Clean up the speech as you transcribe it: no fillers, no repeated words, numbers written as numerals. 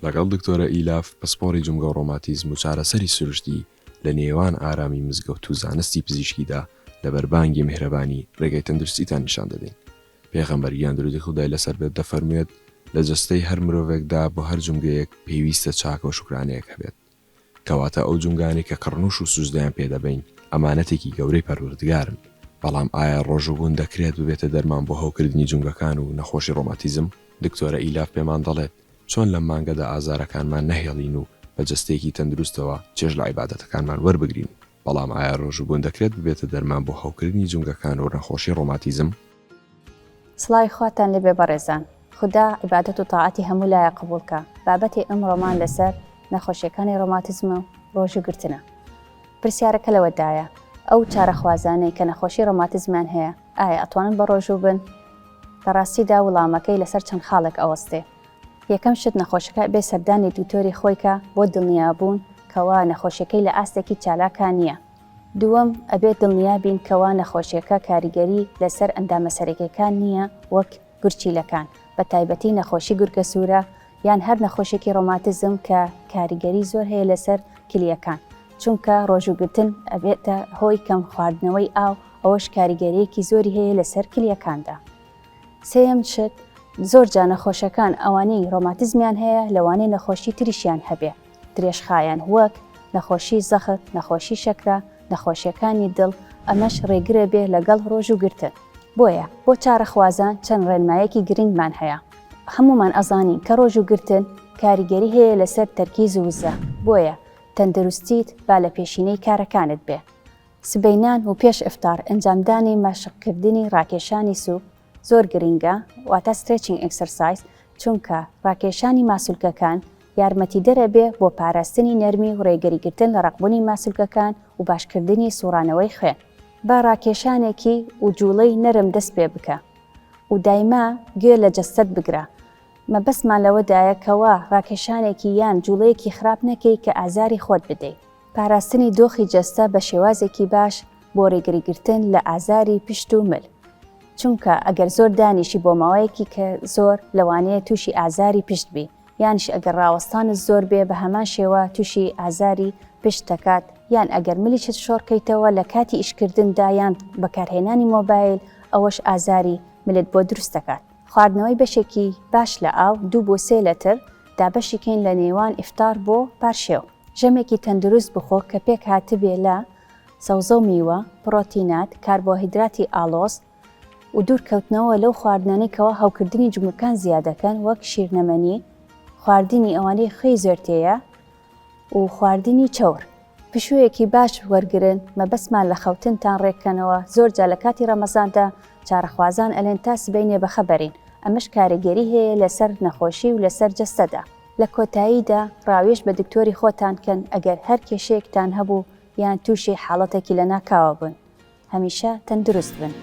لەگەڵ دکتۆرە ئیلاف پسپۆڕی جومگە و ڕۆماتیزم و چارەسەری سروشتی لە نێوان ئارامی مزگەوت و زانستی پزیشکیدا لە بەربانگی میهرەبانی ڕێگای تەندروستیتان نیشان دەدەین. پێغەمبەر گیان درودی خودای لەسەر بێت دەفەرموێت، لە جەستەی هەر مرۆڤێکدا بۆ هەر جومگەیەک پێویستە چاکە و شوکرانەیەک هەبێت. کەواتە ئەو جومگانەی کە کڕنوش و سوجدەیان پێ دەبەین ئەمانەتێکی گەورەی پەروەردگارن، بەڵام ئایا ڕۆژووبوون دەکرێت ببێتە دەرمان بۆ هەوکردنی جومگەکان و نەخۆشی ڕۆماتیزم؟ دکتۆرە ئیلاف پێمان دەڵێت چۆن لەم مانگەدا ئازارەکانمان نەهێڵین و بە جەستەیەکی تەندروستەوە چێژ لە عیبادەتەکانمان وەربگرین، بەڵام ئایا ڕۆژووبوون دەکرێت ببێتە دەرمان بۆ هەوکردنی جومگەکان و نەخۆشی ڕۆماتیزم؟ سڵاوی خواتان لێبێ بەڕێزان خودا عیبادەت و تاعەتی هەموو لایە قبوڵ کا بابەتی ئەمڕۆمان لەسەر نەخۆشیەکانی ڕۆماتیزم و ڕۆژوو گرتنە پرسیارەکە لەوەدایە ئەو چارەخوازانەی کە نەخۆشی ڕۆماتیزمیان هەیە ئایا ئەتوانن بە ڕۆژوو بن لە ڕاستیدا وڵامەکەی لەسەر چەند خاڵێک ئەوەستێ یەکەم شت نەخۆشەکە ئەبێ سەردانی دکتۆری خۆی کا بۆ دڵنیابوون کەوا نەخۆشیەکەی لە ئاستێکی چالاکا نییە دووەم، ئەبێت دڵنیا بین کەوا نەخۆشیەکە کاریگەری لەسەر ئەندامە سەرەکیەکان نییە وەک گورچیلەکان، بەتایبەتی نەخۆشی گورگەسوورە یان هەر نەخۆشێکی ڕۆماتیزم کە کاریگەری زۆر هەیە لەسەر کلیەکان، چونکە ڕۆژووگرتن ئەبێتە هۆی کەم خواردنەوەی ئاو ئەوەش کاریگەریەکی زۆری هەیە لەسەر کلیەکاندا. سێیەم شت، زۆر جار نەخۆشەکان ئەوانەی ڕۆماتیزمیان هەیە لەوانەیە نەخۆشی تریشیان هەبێ درێژخایەن وەک، نەخۆشی زەخت، نەخۆشی شەکرە، نەخۆشیەکانی دڵ، ئەمەش ڕێگرە بێ لەگەڵ ڕۆژوو گرتن. بۆیە بۆ چارەخوازان چەند ڕێنمایەکی گرنگمان هەیە. هەموومان ئەزانین کە ڕۆژوو گرتن کاریگەری هەیە لەسەر تەرکیز و وزە، بۆیە تەندروستیت با لە پێشینەی کارەکانت بێ. سبەینان و پێش ئیفتار ئەنجامدانی مەشقکردنی ڕاکێشانی سوک زۆر گرنگە واتە Stretching Exercise چونکە ڕاکێشانی ماسولکەکان یارمەتیدەرە بێ بۆ پاراستنی نەرمی و ڕێگریگرتن لە ڕەقبوونی ماسولکەکان و باشکردنی سوڕانەوەی خوێن. بە ڕاکێشانێکی و جوڵەی نەرم دەست پێ بکە و دایما گوێ لە جەستەت بگرە مەبەستمان لەوەدایە کەوا ڕاکێشانێکی یان جوڵەیەکی خراپ نەکەی کە ئازاری خۆت بدەی. پاراستنی دۆخی جەستە بە شێوازێکی باش بۆ ڕێگریگرتن لە ئازاری پشت و مل، چونکە ئەگەر زۆر دانیشی بۆ ماوەیەکی کە زۆر لەوانەیە تووشی ئازاری پشت بی، یانیش ئەگەر ڕاوەستانت زۆر بێ بە هەمان شێوە تووشی ئازاری پشت دەکات، یان ئەگەر ملیشت شۆڕکەیتەوە لە کاتی ئیشکردندا یان بەکارهێنانی مۆبایل ئەوەش ئازاری ملت بۆ دروست دەکات. خواردنەوەی بەشێکی باش لە ئاو، دوو بۆ سێ لتر، دابەشی کەین لە نێوان ئیفتار بۆ پارشێو. ژەمێکی تەندروست بخۆ کە پێکهاتبێ لە، سەوزە و میوە، پڕۆتینات، کاربۆهیدراتی ئاڵۆز، و دوورکەوتنەوە لەو خواردنانەی کەوا هەوکردنی جومگەکان زیاد دەکەن وەک شیرنەمەنی، خواردنی ئەوانەی خوێی زۆر تێیە و خواردنی چەور. پشوویەکی باش وەرگرن، مەبەستمان لە خەوتنتان ڕێککەنەوە، زۆر جار لە کاتی ڕەمەزاندا چارەخوازان ئەلێن تا سبەینێ بەخەبەرین، ئەمەش کارێگەری هەیە لەسەر نەخۆشی و لەسەر جەستەدا. لە کۆتاییدا ڕاوێژ بە دکتۆری خۆتان کەن ئەگەر هەر کێشەیەکتان هەبوو یان تووشی حاڵەتێکی لەناکاوە بوون. هەمیشە تەندروست بن.